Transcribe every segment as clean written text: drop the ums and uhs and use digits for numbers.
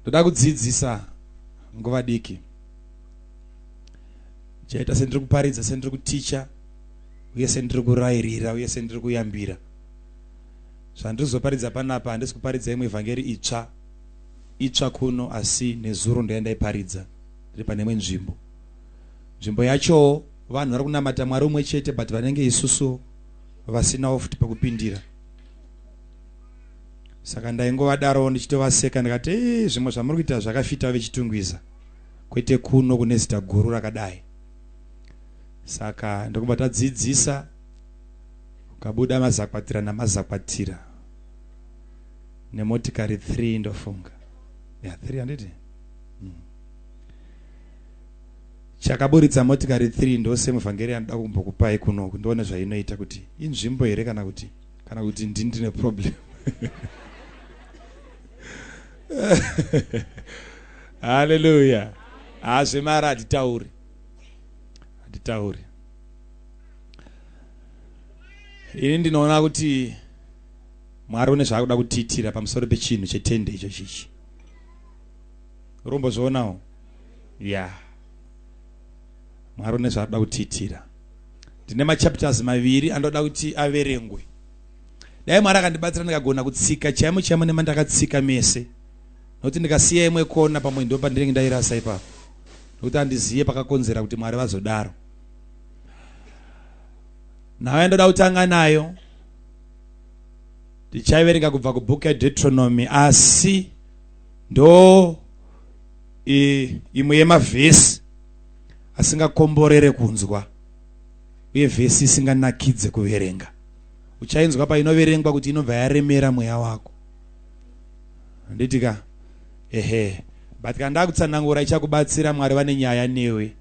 Ndoda kudzidzisa nguva diki. Ndichaita sendiri kuparidza, sendiri kuticha, uye sendiri kurairira, uye sendiri kuyambira. Zvandiri kuzoparidza panapa handisi kuparidza imwe vhangeri itsva itsva kuno, asi nezuro ndaiya ndaiparidza ndiri pane imwe nzvimbo. Nzvimbo yacho vanhu vari kunamata Mwari umwe chete, but vanenge isusu vasinawo futi pekupindira. Saka ndaingovadaro ndichitovaseka ndikati, "Eh, zvimwe zvamuri kuita zvakafita veChitungwiza, kwete kuno kune zita guru rakadai." Saka ndokubva tadzidzisa, ukabuda mazakwatira namazakwatira nemotikari 3 ndofunga. Ya 3 handiti? Chakaburitsa motikari 3 ndose muvhangeri anoda kumbokupai kuno ndione zvainoita kuti inzvimbo here kana kuti kana kuti ndini ndine problem. Hallelujah. Hazvemari hatitauri. Hatitauri. Ini ndinoona kuti Mwari une zvaakuda kutiitira pamusoro pechinhu chetende icho chichi. Urombozvionawo? Ya. Mwari une zvaakuda kutiitira. Ndine machapters maviri andoda kuti averengwe. Dai Mwari akandibatsira ndikagona kutsika chaimo chaimo nemandakatsika mese. Nokuti ndikasiya imwe kona pamwe ndo pandinenge ndairasa ipapo. Nokuti handiziye pakakonzera kuti Mwari vazodaro. Nhau yandoda kutanga nayo tichaiverenga kubva kubhuku yaDeuteronomy, asi ndo imwe yemavhesi asingakomborere kunzwa uye vhesi isinganakidze kuverenga. Uchainzwa painoverengwa kuti inobva yaremera mweya wako. Handiti ka? Ehe. But kana ndakutsanangura ichakubatsira. Mwari vane nyaya newe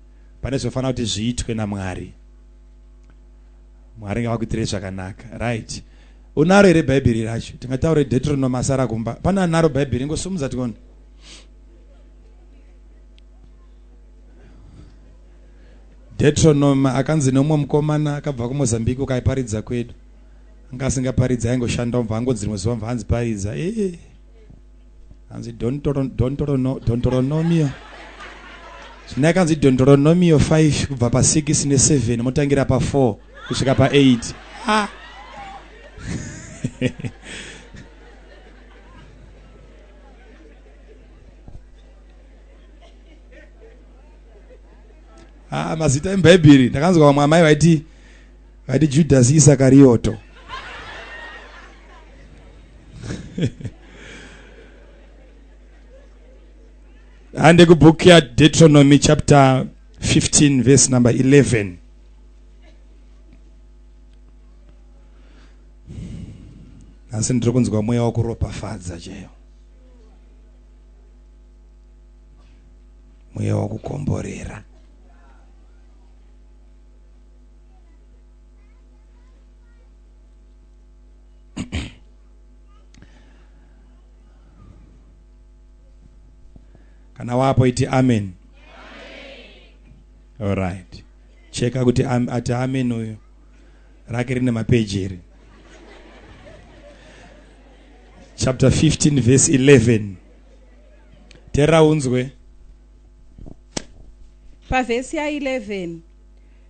pane zvinofanira kuti zviitwe naMwari. Mwari ngavakuitire zvakanaka. Right. Unaro here Bhaibheri racho? Tingataure Deuteronomy asara kumba. Pane anaro Bhaibheri ingosumudza tione. Deuteronomy akanzi neumwe mukomana akabva kuMozambique ukaiparidza kwedu. Anga asingaparidzi aingoshanda umva angonzi rimwe zuva mva anzi paridza. Eh. Anzi Deuteronomio. Zvino yakanzi Deuteronomio 5 kubva pa 6 ne 7 motangira pa 4 kusvika pa 8. Ah. Ah, mazita emubhaibheri ndakanzwa vamwe amai vaiti vaiti Judas Iskarioto. Hande kubook ya Deuteronomy chapter 15 verse number 11. Asi ndiri kunzwa mweya wakuropafadza chaiyo. Mweya wakukomborera. Kana wapo iti amen. All right. Cheka kuti ati amen uyu rake rine mapeji here. Chapter 15 verse 11. Tera unzwe. Pavhesi ya 11.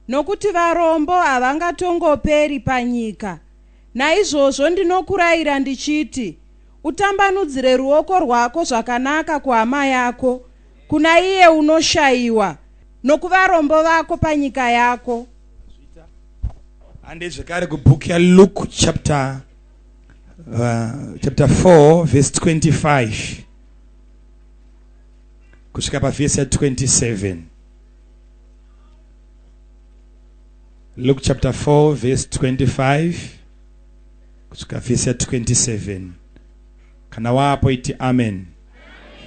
Nokuti varombo havangatongoperi panyika. Naizvozvo ndinokurayira ndichiti, utambanudzire ruoko rwako zvakanaka kuhama yako, kuna iye unoshayiwa, nokuvarombo vako panyika yako. Hande zvekare kubhuku yaLuke chapter chapter 4 verse 25 kusvika pavhesi ya 27. Luke chapter 4 verse 25 kusvika vhesi ya 27. Kana waapo iti amen.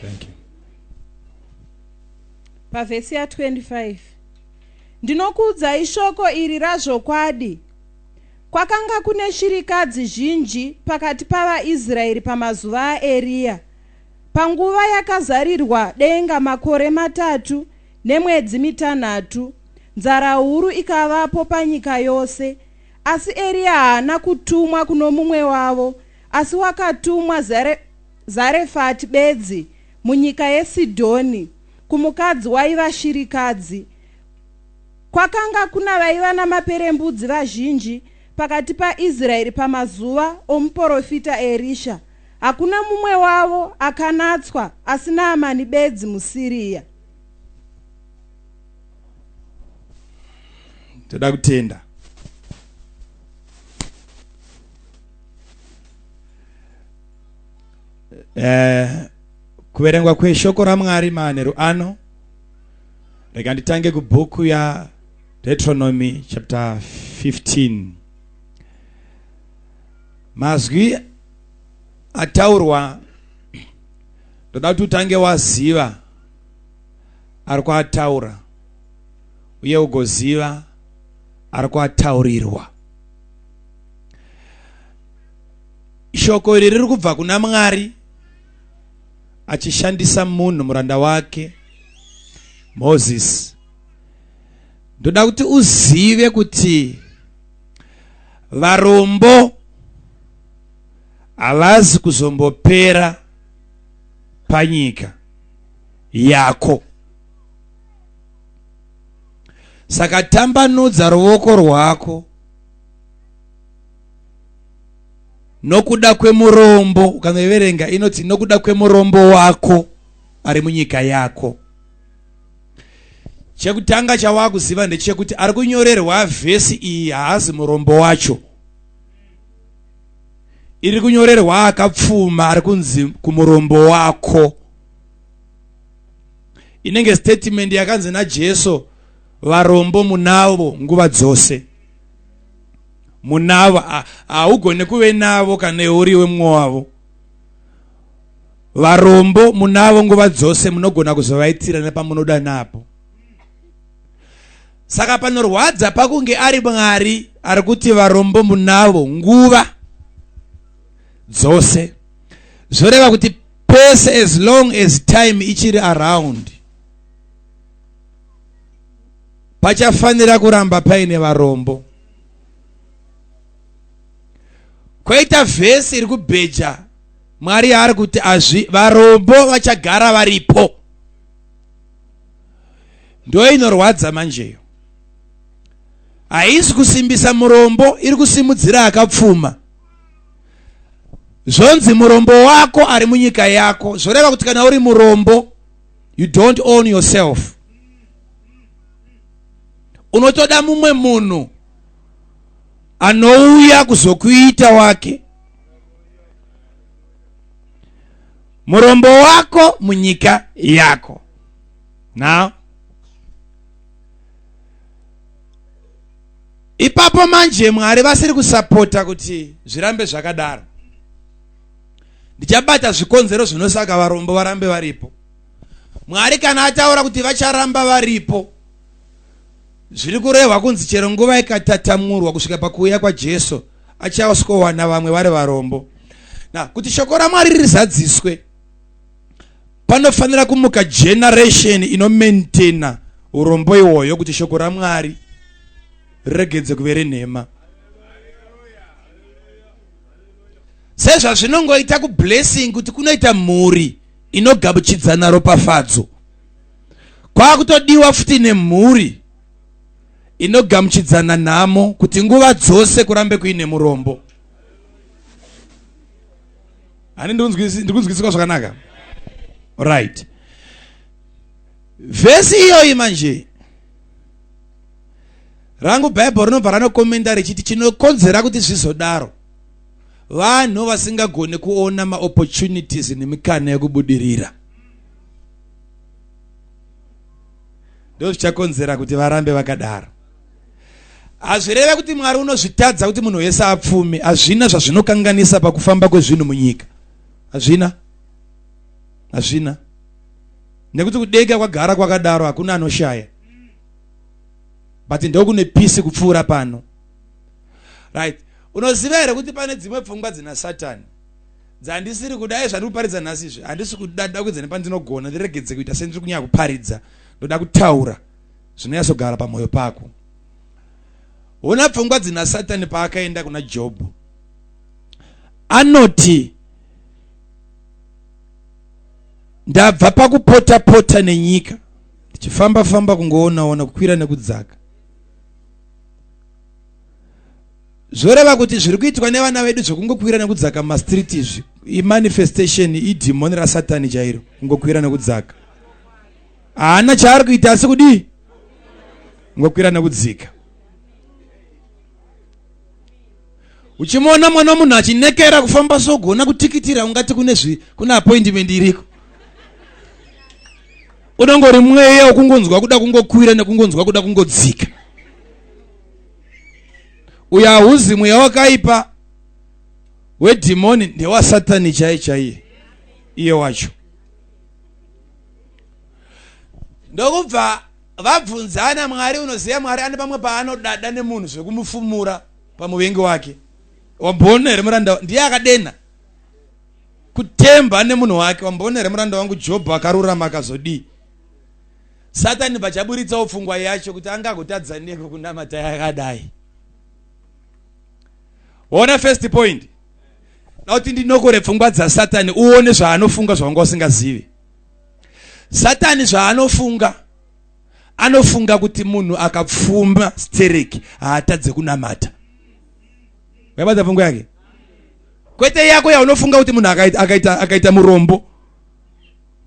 Thank you. Pavhesi ya 25. Ndinokuudzai shoko iri razvokwadi. Kwakanga kune shirikadzi zhinji pakati pavaIsraeri pamazuva aEriya, panguva yakazarirwa denga makore matatu nemwedzi mitanhatu, nzara huru ikavapo panyika yose. Asi Eriya haana kutumwa kuno mumwe wavo, asi wakatumwa Zarefati bedzi, munyika yeSidhoni, kumukadzi waiva shirikadzi. Kwakanga kuna vaiva namaperembudzi vazhinji pakati paIsraeri pamazuva omuprofita Erisha. Hakuna mumwe wavo akanatswa asi Naamani bedzi muSiriya. Toda kutenda. Eh, kuverengwa kweshoko raMwari manheru ano, rega nditange kubhuku yaDeuteronomy chapter 15. Mazwi ataurwa ndoda kuti utange waziva ari kuataura uye ugoziva ari kuataurirwa. Shoko iri riri kubva kuna Mwari achishandisa munhu muranda wake Moses. Ndoda kuti uzive kuti varombo havazi kuzombopera panyika yako. Saka tambanudza ruoko rwako nokuda kwemurombo. Ukanoiverenga inoti nokuda kwemurombo wako ari munyika yako. Chekutanga chawakuziva ndechekuti ari kunyorerwa vhesi iyi haazi murombo wacho. Iri kunyorerwa akapfuma ari kunzi kumurombo wako. Inenge statement yakanzi naJesu, varombo munavo nguva dzose. Munavo, haugone kuve navo kana uriwe mumwe wavo. Varombo munavo nguva dzose, munogona kuzovaitira nepamunoda napo. Saka panorwadza pakunge ari Mwari ari kuti varombo munavo nguva dzose. Zvoreva kuti pese as long as time ichiri around, pachafanira kuramba paine varombo. Koita vhesi iri kubheja Mwari ari kuti azvi varombo vachagara varipo. Ndo inorwadza manjeyo. Haisi kusimbisa murombo, iri kusimudzira akapfuma. Zvonzi murombo wako ari munyika yako, zvoreva kuti kana uri murombo you don't own yourself. Unotoda mumwe munhu anouya kuzokuita wake. Murombo wako munyika yako. Now ipapo manje Mwari vasiri kusapota kuti zvirambe zvakadaro. Ndichabata zvikonzero zvinosaka varombo varambe varipo. Mwari kana ataura kuti vacharamba varipo, zviri kurehwa kunzi chero nguva ikatatamurwa kusvika pakuuya kwaJesu, achasvikowana vamwe vari varombo. Na kuti shoko raMwari rizadziswe, panofanira kumuka generation inomaintaina urombo iwoyo kuti shoko raMwari riregedze kuve renhema. Sezvazvinongoita kublessing kuti kunoita mhuri inogamuchidzana ropafadzo, kwakutodiwa futi nemhuri inogamuchidzana nhamo kuti nguva dzose kurambe kuine murombo. Hani ndikunzwisiswa zvakanaka? Right. Vhesi iyoyi manje rangu Bhaibheri rinobva ranokomenda richiti chinokonzera kuti zvizodaro vanhu vasingagone kuona maopportunities nemikana yekubudirira, ndo zvichakonzera kuti varambe vakadaro. Hazvireve kuti Mwari unozvitadza kuti munhu wese apfume. Hazvina zvazvinokanganisa pakufamba kwezvinhu munyika. Hazvina, hazvina, nekuti kudenga kwagara kwakadaro, hakuna anoshaya, but ndokune peace kupfuura pano. Right. Unoziva here kuti pane dzimwe pfungwa dzina Satani dzandisiri kuda? Zvandiri kuparidza nhasi izvi handisi kuda, da kuedza nepandinogona ndiregedze kuita sendiri kunyanya kuparidza. Ndoda kutaura zvinonyatsogara pamwoyo pako. Ona pfungwa dzina Satani paakaenda kuna Jobho. Anoti Ndabva pakupota pota nenyika ndichifamba famba kungoona ona kukwira nekudzaka. Zvoreva kuti zviri kuitwa nevana vedu zvekungokwira nekudzaka mumastreet izvi imanifestation idhimoni rasatani chairo kungokwira nekudzaka. Haana chaari kuita asi kudii? Kungokwira nekudzika. Uchimuona mwana wemunhu achinekera kufamba sogona kutikitira ungati kune zvi kune appointment iriko. Unongori mweya wekungonzwa kuda kungokwira nekungonzwa kuda kungodzika. Uyo hauzi mweya wakaipa wedhimoni ndewasatani chaiye chaiye iye wacho. Ndokubva vabvunzana Mwari unoziva Mwari ane pamwe paanodada nemunhu zvekumufumura pamuvengi wake. Wamboona here muranda ndiye akadenha kutemba nemunhu wake. Wamboona here muranda wangu Jobho akarurama akazodii? Satani pachaburitsawo pfungwa yacho kuti angagotadza neko kunamata yakadai. Ona first point. Da kuti ndinokore pfungwa dzaSatani uone zvaanofunga zvawanga usingazivi. Satani zvaanofunga anofunga kuti munhu akapfuma stereki haatadze kunamata. Waibata pfungwa yake? Kwete yako yaunofunga kuti munhu akaita, akaita, akaita murombo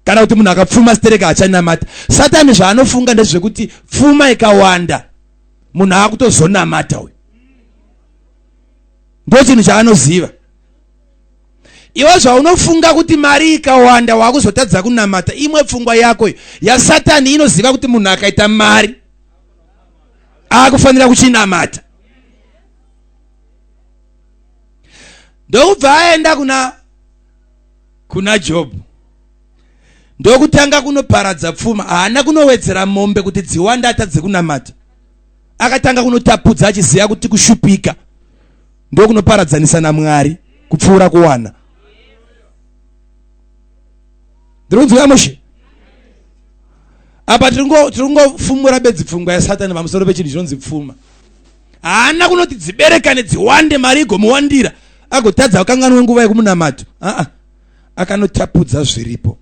kana kuti munhu akapfuma stereki haachanamata. Satani zvaanofunga ndezvekuti pfuma ikawanda munhu akutozonamata uyu. Ndo chinhu chaanoziva. Iwe zvaunofunga kuti mari ikawanda wakuzotadza kunamata, imwe pfungwa yako yaSatani inoziva kuti munhu akaita mari akufanira kuchinamata. Ndokubva aenda kuna kuna Jobhu ndokutanga kunoparadza pfuma. Haana kunowedzera mombe kuti dziwande atadze kunamata. Akatanga kunotapudza achiziva kuti kushupika ndokunoparadzanisa naMwari kupfuura kuwana. Ndiri kunzwira mushe apa tiri kungofumura bedzi pfungwa yaSatani pamusoro pechinhu chinonzi pfuma. Haana kunoti dziberekane dziwande mari igomuwandira agotadza kukanganwe nguva yekumunamato. Aa, akanotapudza zviripo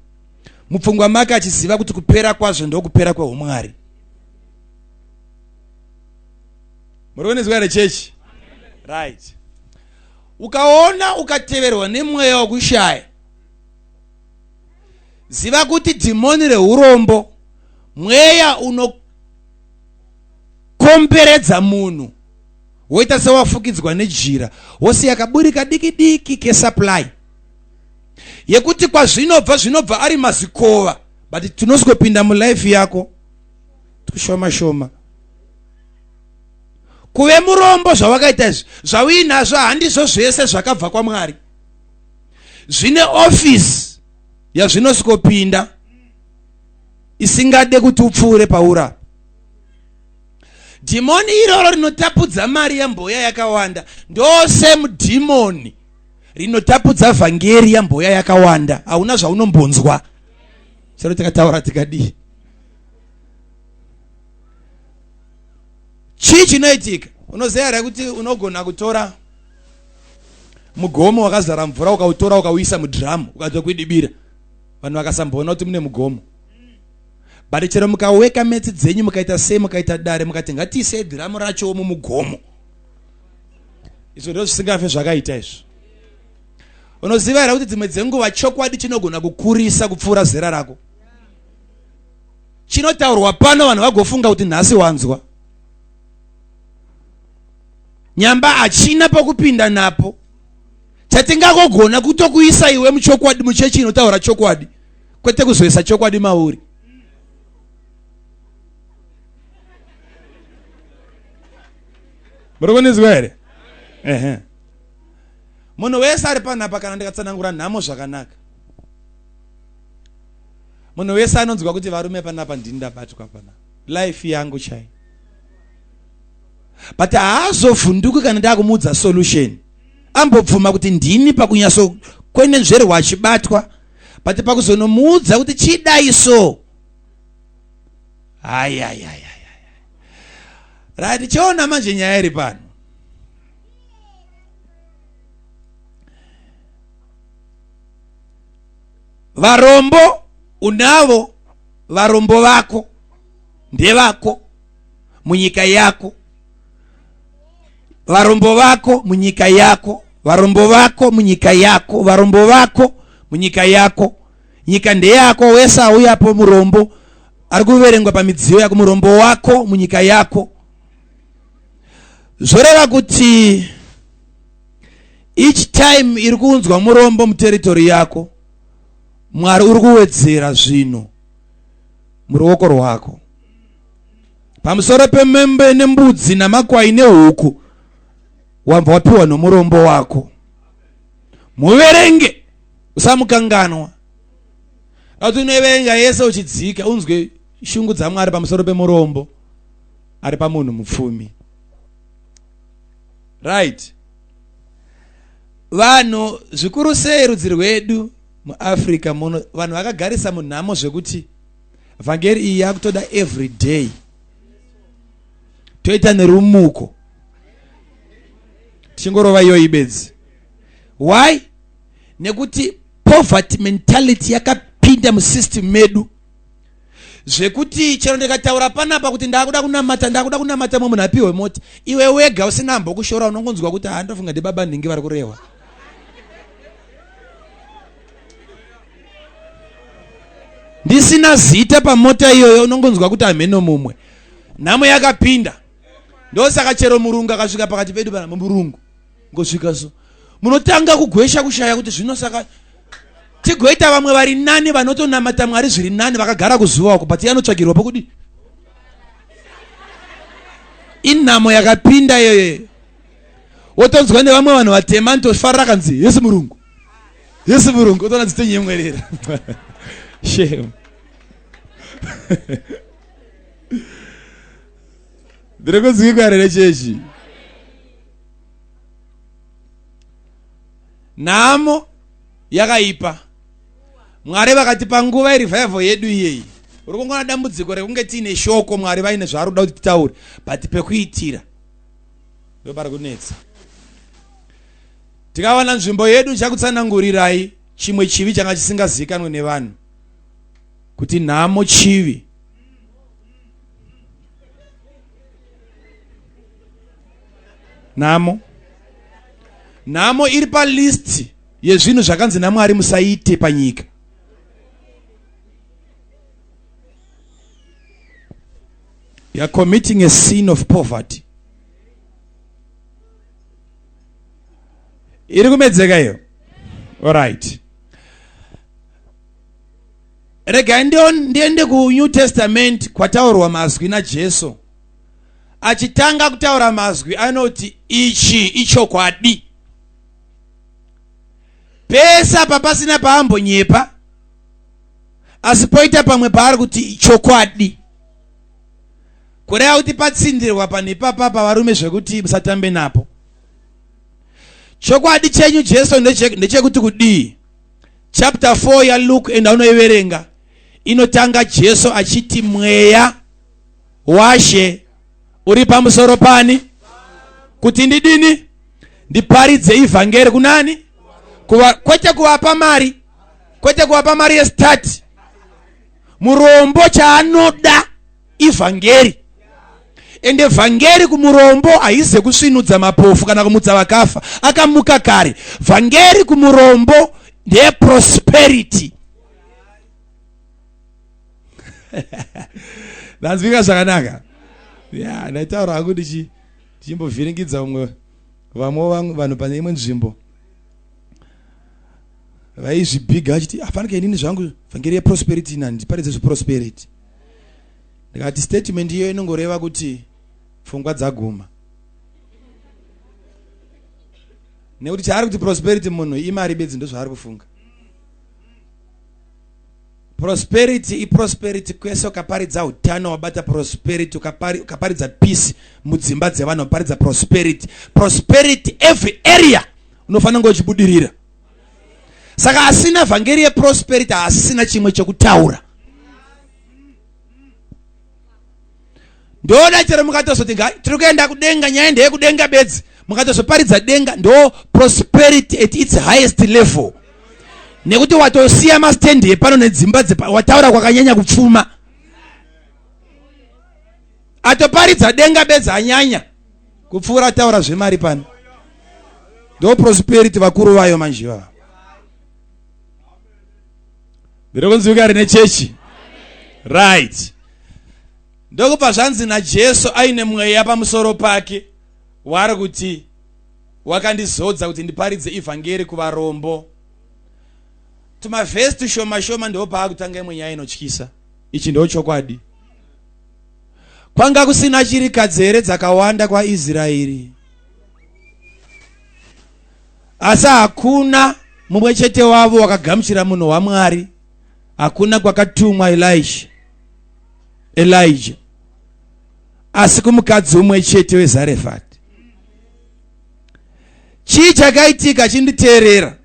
mupfungwa make achiziva kuti kupera kwazvo ndokupera kweumwari. Muri kunizwa here chechi? Right. Ukaona ukateverwa nemweya wekushaya, ziva kuti dhimoni reurombo mweya unokomberedza munhu woita sewafukidzwa nejira wosiya kaburi kadiki diki kesupply yekuti kwazvinobva zvinobva ari mazikova, but tinoswepinda mulife yako tushoma shoma. Kuve murombo zvawakaita izvi zvauinazvo handizvo zvese zvakabva kwaMwari. Zvine office yazvinosvikopinda isingade kuti upfuure paura. Dhimoni iroro rinotapudza mari yamboya yakawanda ndo same dhimoni rinotapudza vhangeri yamboya yakawanda. Hauna zvaunombonzwa chero tikataura tikadii. Chii chinoitika? Unoziva here kuti unogona kutora mugomo wakazara mvura ukautora ukauisa mudhiramu ukatokwidibira vanhu vakasamboona kuti mune mugomo. But chero mukaweka metsi dzenyu mukaita sei mukaita dare mukati ngatiisei dhiramu racho mumugomo, izvo ndizvo zvisingafe zvakaita izvo. Unoziva here kuti dzimwe dzenguva chokwadi chinogona kukurisa kupfuura zera rako? Chinotaurwa pano vanhu vagofunga kuti nhasi wanzwa. Nyamba hachina pokupinda napo. Chatingagogona kutokuisa iwe muchokwadi muchechi inotaura chokwadi, kwete kuzoisa chokwadi mauri. Muri kunizwa here? Ehe. Munhu wese ari panapa kana ndikatsanangura nhamo zvakanaka. Munhu wese anonzwa kuti varume panapa ndini ndabatwa panapa. Life yangu chai. But haazovhunduki kana ndakumuudza solution. Ambobvuma kuti ndini pakunyaso kwenenzverwa achibatwa. But pakuzonomuudza kuti chidai so. Ayayayaya. Right, chiona manje nyaya iri pano. Varombo Unavo varombo vako ndevako munyika yako, varombo vako munyika yako, varombo vako munyika yako, varombo vako munyika yako. Nyika ndeyako, wese auyapo murombo ari kuverengwa pamidziyo yako, murombo wako munyika yako. Zvoreva kuti each time iri kuunzwa murombo muteritori yako, Mwari uri kuwedzera zvinhu muruoko rwako. Pamusoro pemembe nembudzi namakwai nehuku wabva wapiwa nomurombo wako. Muverenge, usamukanganwa. Kuti unoverenga yese uchidzika unzwe shungu dzaMwari pamusoro pemurombo ari pamunhu mupfumi. Right. Vanhu zvikuru sei rudzi rwedu muAfrica muno, vanhu vakagarisa munhamo zvekuti vhangeri iyi yakutoda every day toita nerumuko tichingorova iyoyi bedzi. Why? Nekuti poverty mentality yakapinda musystem medu zvekuti chero ndikataura panapa kuti ndakuda kunamata, ndakuda kunamata mumwe munhu apiwe mota, iwe wega usina ambokushora unongonzwa kuti haa ndofunga ndibaba nhingi vari kurehwa. Ndisina zita pamota iyoyo unongonzwa kuti hameno mumwe. Nhamo yakapinda. Ndosaka chero murungu akasvika pakati pedu pana murungu ngosvika so munotanga kugwesha kushaya kuti zvino saka tigoita vamwe vari nani vanotonamata Mwari zviri nani vakagara kuzuva uko, but yanotsvagirwa pokudi inhamo yakapinda iyoyo. Wotonzwa nevamwe vanhu vatema nitofarira kanzi yesi murungu, yesi murungu, otoona dzitonyemwerera. Shame. Ndiri kunzwikwa here chechi? Nhamo yakaipa. Mwari vakatipa nguva yerevival yedu iyeyi. Uri kungoona dambudziko rekunge tiine shoko, Mwari vaine zvaari kuda kuti titaure, but pekuitira ndopari kunetsa. Tikawana nzvimbo yedu ndichakutsanangurirai chimwe chivi changa chisingazivikanwe nevanhu kuti nhamo chivi. Nhamo. Nhamo iri palist yezvinhu zvakanzi naMwari musaite panyika. You are committing a sin of poverty. Iri kumedzeka iyo. All right. Regai ndiende kuNew Testament kwataurwa mazwi naJesu. Achitanga kutaura mazwi anoti ichi ichokwadi. Pese apa pasina paambonyepa, asi poita pamwe paari kuti chokwadi. Kureva kuti patsindirwa panhu ipapa pavarume zvekuti musatambe napo. Chokwadi chenyu Jesu ndechekuti kudii? Chapter 4 yaLuke, enda unoiverenga, inotanga Jesu achiti mweya waShe uri pamusoro pani kuti ndidini? Ndiparidze ivhangeri kunani? Kuva, kwete kuvapa mari, kwete kuvapa mari yestart. Murombo chaanoda ivhangeri. Ende vhangeri kumurombo haize kusvinudza mapofu kana kumutsa vakafa, akamuka kare. Vhangeri kumurombo ndeye prosperity. Ndanzwika zvakanaka? Ya, ndaitaura hangu ndichimbovhiringidza umwe vamwe vanhu pane imwe nzvimbo vaizvibhiga vachiti afanike inini zvangu vhangeri yeprosperity ina ndiparidze zveprosperity. Ndikati statement iyo inongoreva kuti pfungwa dzaguma, nekuti chaari kuti prosperity munhu imari bedzi, ndozvaari kufunga. Prosperity iprosperity kwese, ukaparidza utano wabata prosperity, ukaparidza peace mudzimba dzevanhu waparidza prosperity. Prosperity every area unofanira kunge uchibudirira. Saka asina vhangeri yeprosperity haasisina chimwe chekutaura. Ndoda chero mukatozoti tiri kuenda kudenga, nyaya ndeyekudenga bedzi, mukatozoparidza denga ndo prosperity at its highest level. Nekuti watosiya mastendi epano nedzimba dzepa wataura kwakanyanya kupfuma. Atoparidza denga bedzi anyanya kupfuura ataura zvemari pano. Ndo prosperity vakuru vayo manje ivava. Ndiri kunzwika rine chechi. Right. Ndokubva zvanzi naJesu aine mweya pamusoro pake waari kuti wakandizodza kuti ndiparidze ivhangeri kuvarombo. Tumavhesi tushoma shoma ndipo paakutanga imwe nyaya inotyisa. Ichi ndo chokwadi. Kwanga kusina chirikadzi here dzakawanda kwaIsraeri? Asi hakuna mumwe chete wavo wakagamuchira munhu waMwari. Hakuna kwakatumwa Elisha. Elijah. Asi kumukadzi umwe chete weZarefati. Chii chakaitika chinditeerera.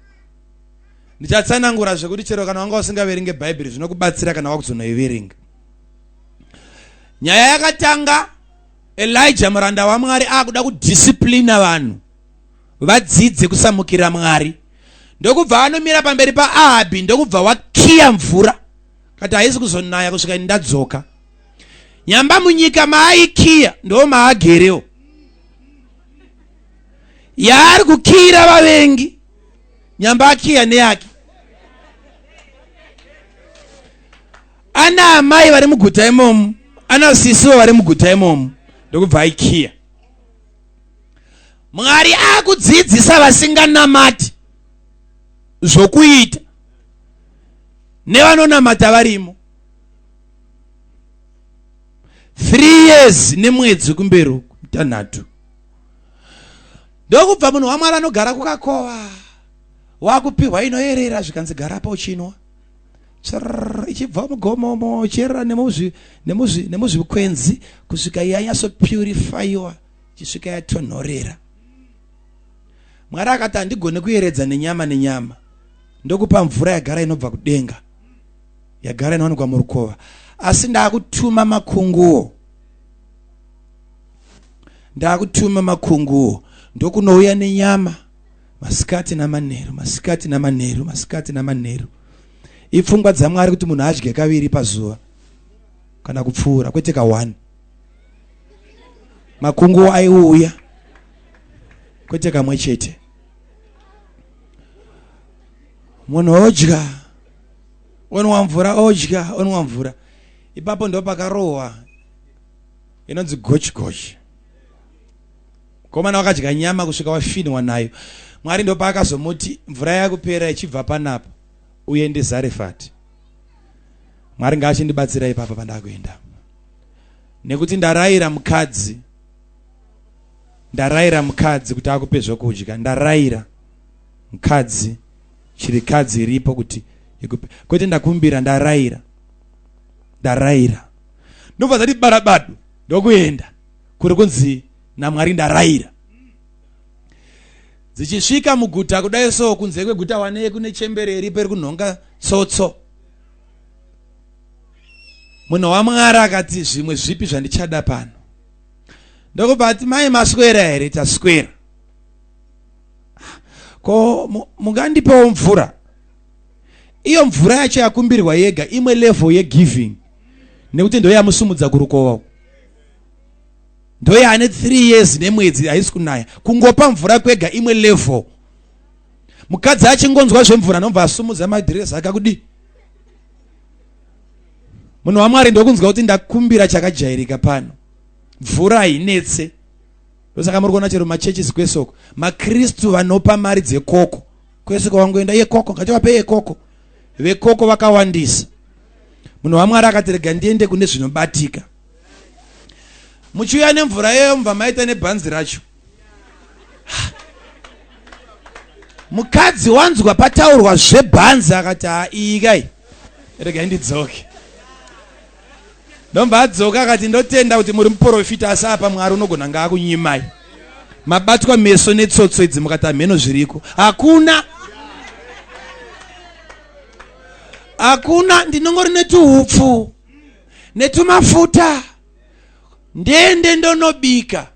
Ndichatsanangura zvekuti chero kana wanga usingaverenge Bhaibheri zvinokubatsira kana wakuzonoiverenga. Nyaya yakatanga Elijah muranda waMwari akuda kudisciplina vanhu vadzidze kusamukira Mwari. Ndokubva anomira pamberi paAhabhi ndokubva wakiya mvura. Kati haisi kuzonaya kusvika ini ndadzoka. Nyamba munyika maaikiya ndo maagerewo. Yaari kukiyira vavengi. Nyamba akiya neyake. Ana amai vari muguta imomo, ana sisiwo vari muguta imomo, ndokubva aikiya. Mwari akudzidzisa vasinganamati zvokuita nevanonamata varimo. 3 years nemwedzi kumberi uku mitanhatu. Ndokubva munhu waMwari anogara kukakova wakupihwa inoyerera zvikanzi garapo uchinwa. Tsrrr, ichibva mugomomo ichiyerera nemuzvikwenzi kusvika yanyatsopurifaiwa ichisvika yatonhorera. Mwari akati handigone kuyeredza nenyama nenyama, ndokupa mvura yagara inobva kudenga, yagara inowanikwa murukova, asi ndakutuma makunguo, ndakutuma makunguo ndokunouya nenyama masikati namanheru, masikati namanheru, masikati namanheru. Ipfungwa dzaMwari kuti munhu adye kaviri pazuva kana kupfuura, kwete ka1. Makunguo aiuya kwete kamwe chete. Munhu odya onwa mvura, odya onwa mvura. Ipapo ndo pakarohwa inonzi gochi gochi. Mukomana wakadya nyama kusvika wafinwa nayo. Mwari ndopaakazomuti mvura yakupera ichibva panapa uende Zarefati. Mwari ngaachindibatsira ipapa pandakuenda. Nekuti ndaraira mukadzi, ndaraira mukadzi kuti akupe zvokudya, ndaraira mukadzi, chirikadzi iripo kuti ikupe. Kwete ndakumbira, ndaraira. Ndaraira. Ndobva zati barabadu ndokuenda kuri kunzi naMwari ndaraira. Dzichisvika muguta kudai so, kunze kweguta wanei kune chembere iripo iri kunhonga tsotso. Munhu waMwari akati zvimwe zvipi zvandichada pano. Ndokubva ati mai maswera here? Taswera. Ko mungandipewo mvura? Iyo mvura yacho yakumbirwa yega imwe level yegiving, nekuti ndoyamusumudza kurukova. Ndoyaane 3 years nemwedzi haisi kunaya. Kungopa mvura kwega imwe level. Mukadzi achingonzwa zvemvura anobva asumudza madhiresi akakudii. Munhu waMwari ndokunzwa kuti ndakumbira chakajairika pano. Mvura hainetse. Ndosaka muri kuona chero machurches kwesoko. MaKristu vanopa mari dzekoko. Kwese kwavangoenda yekoko, ngativape yekoko. Vekoko vakawandisa. Munhu waMwari akati rega ndiende kune zvinobatika. Muchiuya nemvura iyoyo mubva maita nebhanzi racho. Mukadzi wanzwa pataurwa zvebhanzi akati ha iyi kai regai ndidzoke. Ndomba adzoka akati ndotenda kuti muri muprofita asi apa Mwari unogona ngaakunyimai. Mabatwa meso netsotso idzi mukati hameno zviriko. Hakuna. Hakuna, ndinongori netuhupfu netumafuta ndende ndonobika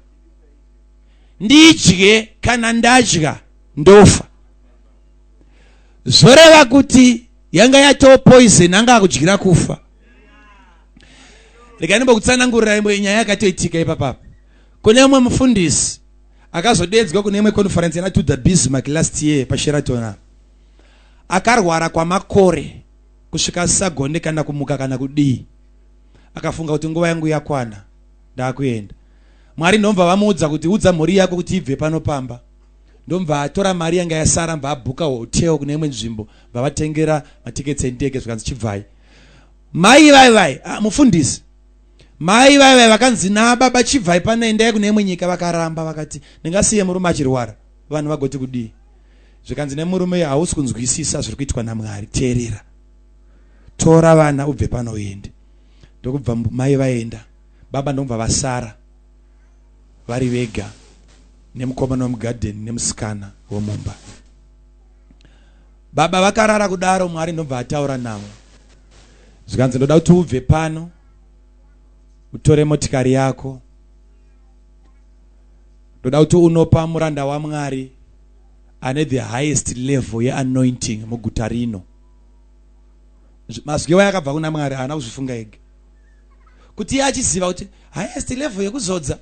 ndidye, kana ndadya ndofa. Zvoreva kuti yanga yatoo poison, anga akudyira kufa. Regai ndimbokutsanangurira imwe nyaya yakatoitika ipapapa. Kune umwe mufundisi akazodedzwa kune imwe conference yana Tudor Bismarck last year paSheraton apa. Akarwara kwamakore kusvika asisagone kana kumuka kana kudii. Akafunga kuti nguva yangu yakwana, ndakuenda. Mwari ndomva vamuudza kuti udza mhuri yako kuti ibve pano pamba. Ndomva atora mari yanga yasara, mva abhuka hotel kune imwe nzvimbo, vavatengera matiketsi endege, zvikanzi chibvai. Mai vai vai, ah, mufundisi mai vai vai vakanzi nababa chibvai pano, endai kune imwe nyika, vakaramba, vakati ndingasiye murume achirwara, vanhu vagoti kudii? Zvikanzi nemurume, hausi kunzwisisa zviri kuitwa naMwari, teerera, tora vana ubve pano uende. Ndokubva mai vaenda, baba ndokubva vasara vari vega nemukomana wemugadheni nemusikana womumba. Baba vakarara kudaro, Mwari ndobva ataura navo, zvikanzi ndoda kuti ubve pano utore motikari yako, ndoda kuti unopa muranda waMwari ane the highest level yeanointing muguta rino. Mazwi iwayo akabva kuna Mwari, haana kuzvifunga ega, kuti iye achiziva kuti highest level yekuzodza.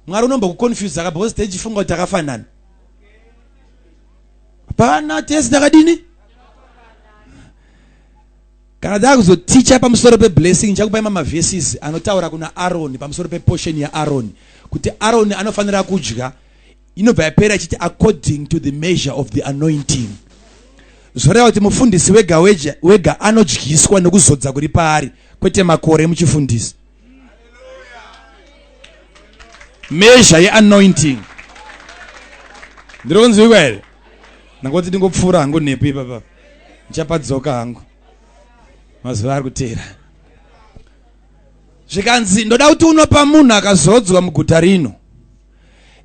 Mwari unombokuconfuse ka, because tichifunga kuti takafanana, hapana tese takadini. Kana takuzoticha pamusoro peblessing, ndichakupai mamaverses anotaura kuna Aroni pamusoro peportion yaAroni, kuti Aroni anofanira kudya, inobva yapera ichiti according to the measure of the anointing. Zvoreva kuti mufundisi wega wega anodyiswa nekuzodza kuri paari, kwete makore muchifundisi. Measure yeanointing. Ndiri kunzwikwa here? Ndangoti ndingopfuura hangu nepo ipapa, ndichapadzoka hangu mazuva ari kuteera. Zvikanzi ndoda kuti unopa munhu akazodzwa muguta rino.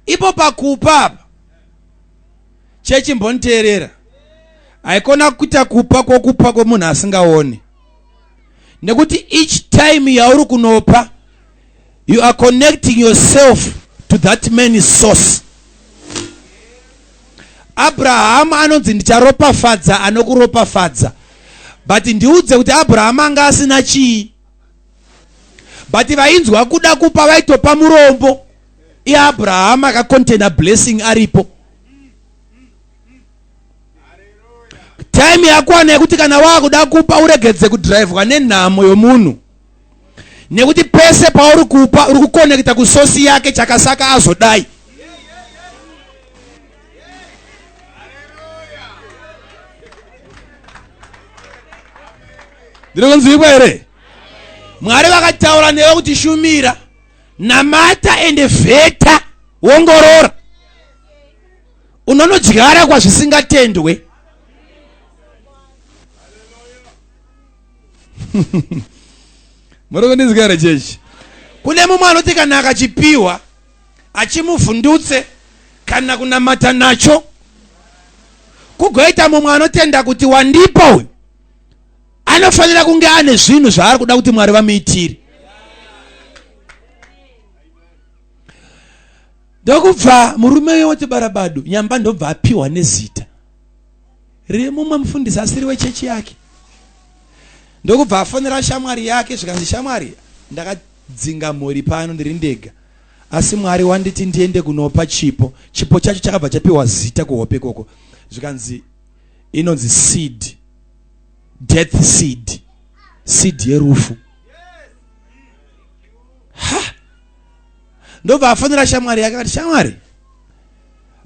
Ipo pakupa apa, chechi mboniteerera, haikona kuita kupa kwokupa kwemunhu asingaoni, nekuti each time yauri kunopa, you are connecting yourself to that man's source. Abrahamu anonzi ndicharopafadza anokuropafadza, but ndiudze kuti Abrahamu anga asina chii? But vainzwa kuda kupa vaitopa murombo, iye Abrahamu akacontaina blessing aripo. Time yakwana yekuti kana waakuda kupa uregedze kudhiraivhwa nenhamo yomunhu, nekuti pese pauri kupa uri kukonekta kusosi yake, chakasaka azodai. Ndiri kunzwikwa here? Mwari vakataura newe kuti shumira, namata, ende vheta, wongorora, unonodyara kwazvisingatendwe. Muri kundinzwa here, chechi? Kune mumwe anoti kana akachipiwa achimuvhundutse kana kunamata nacho, kugoita mumwe anotenda kuti wandipa uyu anofanira kunge ane zvinhu zvaari kuda kuti Mwari vamuitire. Ndokubva murume uyo woti barabadu nyamba, ndobva apiwa nezita remumwe mufundisi asiri wechechi yake. Ndokubva afonera shamwari yake, zvikanzi shamwari, ndakadzinga mhuri pano, ndiri ndega, asi Mwari wanditi ndiende kunopa chipo. Chipo chacho chakabva chapiwa zita kuhope ikoko, zvikanzi inonzi seed, death seed, seed yerufu. Ha, ndobva afonera shamwari yake, akati shamwari,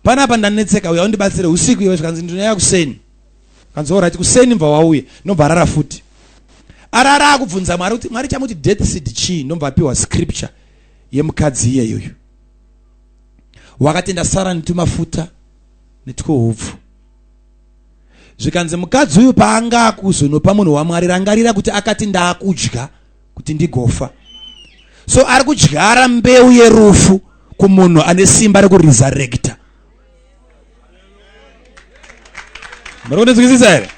panapa ndanetseka, uya undibatsire usiku iwe. Zvikanzi ndinouya kuseni. Kanzi alright, kuseni mbva wauye. Ndobva arara futi. Arara akubvunza Mwari kuti Mwari, chamuti death seed chii? Ndobva apiwa scripture yemukadzi iyeyoyo wakatenda Sara netumafuta netwuhupfu. Zvikanzi mukadzi uyu paanga akuzonopa munhu waMwari, rangarira kuti akati ndaakudya kuti ndigofa, so ari kudyara mbeu yerufu kumunhu ane simba rekuresurrecta. Muri kundinzwisisa here?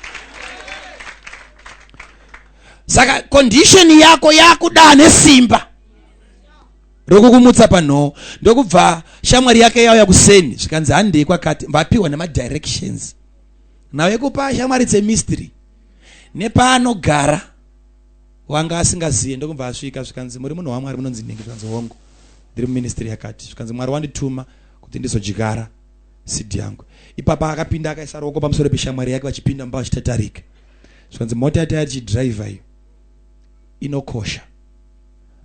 Saka condition yako yakuda nesimba rokukumutsa panhoo. Ndokubva shamwari yake yauya kuseni, zvikanzi handei kwakati, vapiwa nemadirections. Nhau yekupa shamwari dzemystery nepaanogara wanga asingazive, ndokubva asvika, zvikanzi, "Muri munhu waMwari munonzi nhingi?" Zvikanzi, "Hongu, ndiri muministry yakati." Zvikanzi, "Mwari wandituma kuti ndizodyara seed yangu." Ipapa akapinda, akaisa ruoko pamusoro peshamwari yake, vachipinda mumba vachitatarika. Zvikanzi, "Mota yati yachidhiraivha iyo inokosha,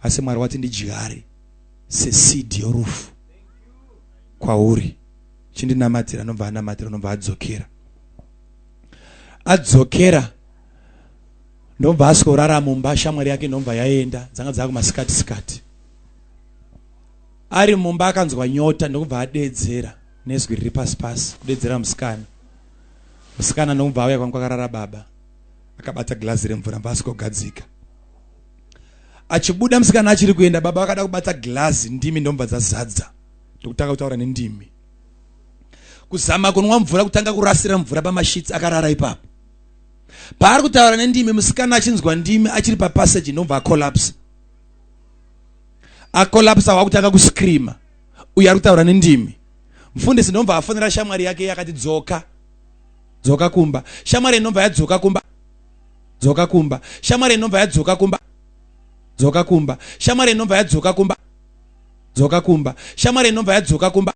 asi Mwari wati ndidyare seseed yorufu kwauri. Chindinamatira." Anobva anamatira, anobva adzokera. Adzokera, ndobva asworara mumba. Shamwari yake ndobva yaenda, dzanga dzakumasikati sikati. Ari mumba akanzwa nyota, ndokubva adedzera nezwi riri pasi pasi, kudedzera musikana. Musikana ndokubva auya kwanga kwakarara baba, akabata girazi remvura, mbva asvikogadzika. Achibuda musikana achiri kuenda, baba vakada kubata girazi, ndimi ndomubva dzazadza, ndokutanga kutaura nendimi, kuzama kunwa mvura, kutanga kurasira mvura pamasheets akarara ipapo. Paari kutaura nendimi, musikana achinzwa ndimi, achiri papassage ndobva acollapsa. Acollapsa, wakutanga kuscreama, uyo ari kutaura nendimi. Mufundisi ndobva afonera shamwari yake, yakati, "Dzoka, dzoka kumba." Shamwari inobva yadzoka kumba. Dzoka kumba. Shamwari inobva yadzoka kumba. Dzoka kumba. Shamwari inobva yadzoka kumba. Dzoka kumba. Shamwari inobva yadzoka kumba.